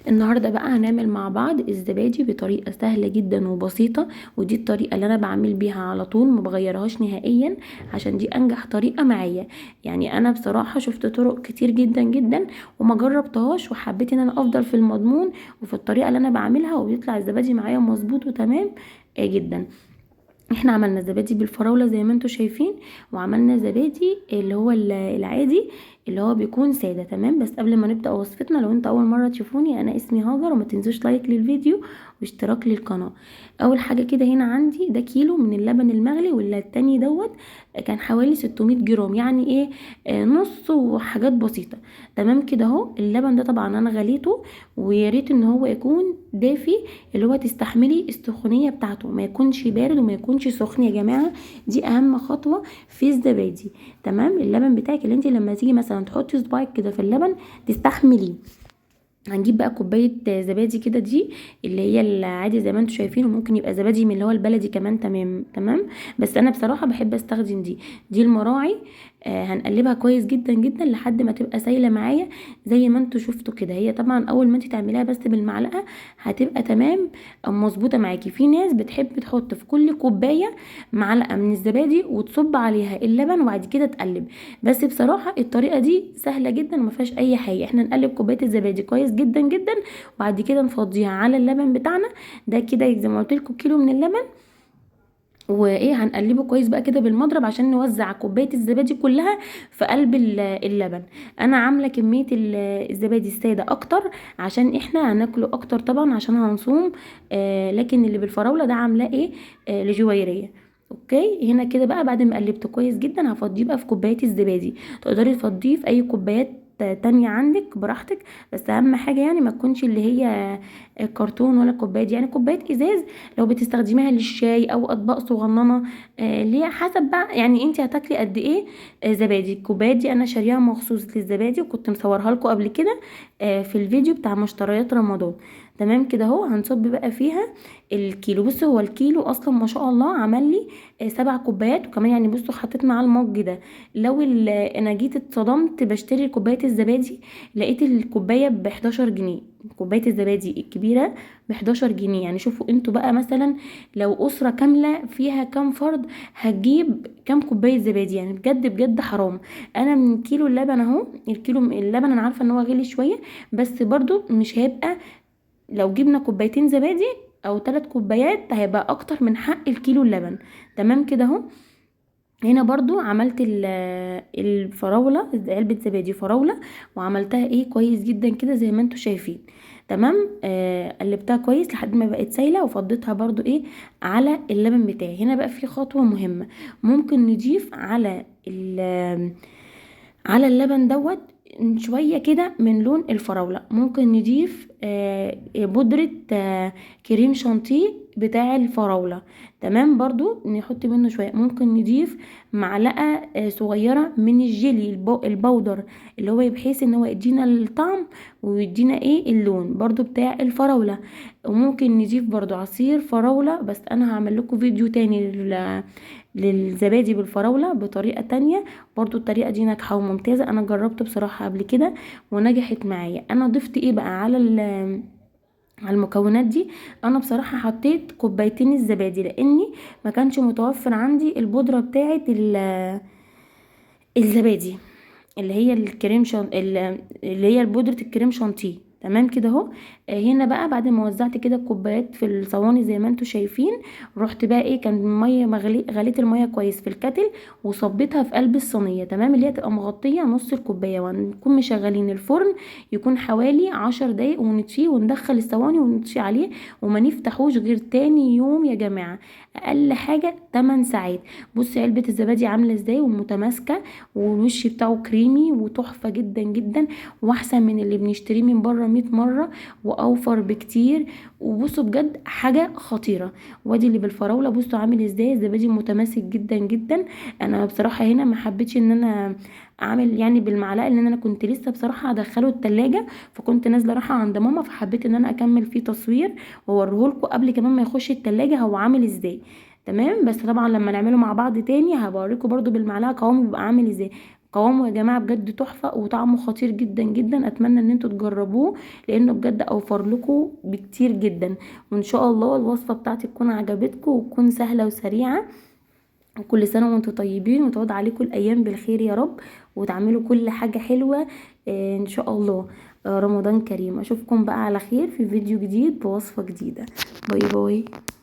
النهارده بقى هنعمل مع بعض الزبادي بطريقة سهلة جدا وبسيطة، ودي الطريقة اللي انا بعمل بيها على طول، ما بغيرهاش نهائيا عشان دي انجح طريقه معايا. يعني انا بصراحة شفت طرق كتير جدا جدا وما جربتهاش، وحبيت ان انا افضل في المضمون وفي الطريقة اللي انا بعملها، وبيطلع الزبادي معايا مظبوط وتمام جدا. احنا عملنا زبادي بالفراولة زي ما انتم شايفين، وعملنا زبادي اللي هو العادي اللي هو بيكون سادة. تمام، بس قبل ما نبدأ وصفتنا، لو انت اول مرة تشوفوني، انا اسمي هاجر، وما تنسوش like للفيديو واشتراك للقناة. اول حاجة كده هنا عندي ده كيلو من اللبن المغلي، ولا التاني دوت كان حوالي 600 جرام، يعني ايه، نص وحاجات بسيطة. تمام كده اهو. اللبن ده طبعا انا غليته، ويا ريت ان هو يكون دافي، اللي هو تستحملي السخونية بتاعته، ما يكونش بارد وما يكونش سخن يا جماعة. دي اهم خطوة في الزبادي. تمام، اللبن بتاعك اللي انت لما تيجي مثلا تحطي صباعك كده في اللبن تستحمليه. هنجيب بقى كوباية زبادي كده، دي اللي هي العادي زي ما انتم شايفين، وممكن يبقى زبادي من اللي هو البلدي كمان. تمام تمام، بس انا بصراحة بحب استخدم دي المراعي. هنقلبها كويس جدا جدا لحد ما تبقى سايله معايا زي ما انتم شفتوا كده. هي طبعا اول ما انت تعمليها بس بالمعلقه هتبقى تمام او مظبوطة معاكي. في ناس بتحب تحط في كل كوباية معلقه من الزبادي وتصب عليها اللبن وبعد كده تقلب، بس بصراحة الطريقة دي سهلة جدا وما فيهاش اي حاجة. احنا نقلب كوباية الزبادي كويس جدا جدا وبعد كده نفضيها على اللبن بتاعنا ده كده زي ما قلت لكم كيلو من اللبن، وايه هنقلبه كويس بقى كده بالمضرب عشان نوزع كوباية الزبادي كلها في قلب اللبن. انا عامله كمية الزبادي السادة اكتر عشان احنا هناكله اكتر طبعا عشان هنصوم، لكن اللي بالفراوله ده عاملاه ايه، لجويريه. okay، هنا كده بقى بعد ما قلبته كويس جدا هفضيه بقى في كوباية الزبادي. تقدري تفضيه في اي كوبايات تانية عندك براحتك، بس اهم حاجة يعني ما تكونش اللي هي كرتون ولا كوباية دي، يعني كوباية ازاز لو بتستخدميها للشاي او اطباق صغننه، اللي هي حسب بقى يعني انت هتاكلي قد ايه، زبادي. الكوبايات دي انا شاريها مخصوص للزبادي، وكنت مصورها لكم قبل كده، في الفيديو بتاع مشتريات رمضان. تمام كده اهو. هنصب بقى فيها الكيلو. بصوا هو الكيلو اصلا ما شاء الله عمل لي، 7 كوبايات، وكمان يعني بصوا حطيت معاه المج ده. لو انا جيت اتصدمت بشتري كوباية الزبادي، لقيت الكوباية ب 11 جنيه، كوباية الزبادي الكبيرة ب 11 جنيه. يعني شوفوا انتوا بقى مثلا لو اسره كاملة فيها كام فرد هتجيب كام كوباية زبادي، يعني بجد بجد حرام. انا من كيلو اللبن اهو، الكيلو اللبن انا عارفه ان هو غلي شوية، بس برضو مش هيبقى، لو جبنا كوبايتين زبادي او 3 كوبايات هيبقى اكتر من حق الكيلو اللبن. تمام كده اهو. هنا برضو عملت الفراولة، علبة زبادي فراولة، وعملتها ايه كويس جدا كده زي ما انتوا شايفين. تمام، قلبتها كويس لحد ما بقت سايلة، وفضيتها برضو ايه على اللبن بتاعي. هنا بقى في خطوة مهمة، ممكن نضيف على اللبن دوت شوية كده من لون الفراولة. ممكن نضيف بودرة، كريم شانتيه بتاع الفراولة. تمام، برضو نحط منه شوية. ممكن نضيف معلقة، صغيرة من الجيلي البودر، اللي هو بحيث ان هو يدينا الطعم ويدينا ايه اللون برضو بتاع الفراولة. وممكن نضيف برضو عصير فراولة، بس انا هعمل لكم فيديو تاني للزبادي بالفراولة بطريقة تانية، برضو الطريقة دي ناجحة وممتازة، انا جربته بصراحة قبل كده ونجحت معايا. انا ضفت ايه بقى على المكونات دي؟ انا بصراحة حطيت كوبايتين الزبادي لاني ما كانش متوفر عندي البودرة بتاعة الزبادي اللي هي الكريم شان-، اللي هي بودرة الكريم شانتيه. تمام كده اهو. هنا بقى بعد ما وزعت كده الكوبايات في الصواني زي ما انتم شايفين، رحت بقى ايه، كان المية مغلي، غليت المية كويس في الكتل وصبيتها في قلب الصينية. تمام، اللي هي تبقى مغطيه نص الكوباية، وهنكون مشغلين الفرن يكون حوالي 10 دقايق، ونطفيه وندخل الصواني ونطفي عليه، وما نفتحوش غير تاني يوم يا جماعة، اقل حاجة 8 ساعات. بصي علبة الزبادي عامله ازاي ومتماسكه، والوش بتاعه كريمي وتحفه جدا جدا، واحسن من اللي بنشتريه من بره 100 مرة، واوفر بكتير. وبصوا بجد حاجة خطيرة. وادي اللي بالفراوله بصوا عامل ازاي، الزبادي متماسك جدا جدا. انا بصراحة هنا ما حبيتش ان انا اعمل بالمعلقه، لان انا كنت لسه بصراحة هدخله التلاجة، فكنت نازله رايحة عند ماما، فحبيت ان انا اكمل فيه تصوير واوريهولكوا قبل كمان ما يخش التلاجة هو عامل ازاي. تمام، بس طبعا لما نعمله مع بعض تاني هبوريكم برضو بالمعلقه قوامه بيبقى عامل ازاي. قوامه يا جماعة بجد تحفة، وطعمه خطير جدا جدا. اتمنى ان انتوا تجربوه لانه بجد اوفر لكم بكتير جدا. وان شاء الله الوصفة بتاعتي تكون عجبتكم وتكون سهلة وسريعة. وكل سنة وانتوا طيبين، وتعود عليكم الايام بالخير يا رب، وتعملوا كل حاجة حلوة ان شاء الله. رمضان كريم. اشوفكم بقى على خير في فيديو جديد بوصفه جديدة. bye bye.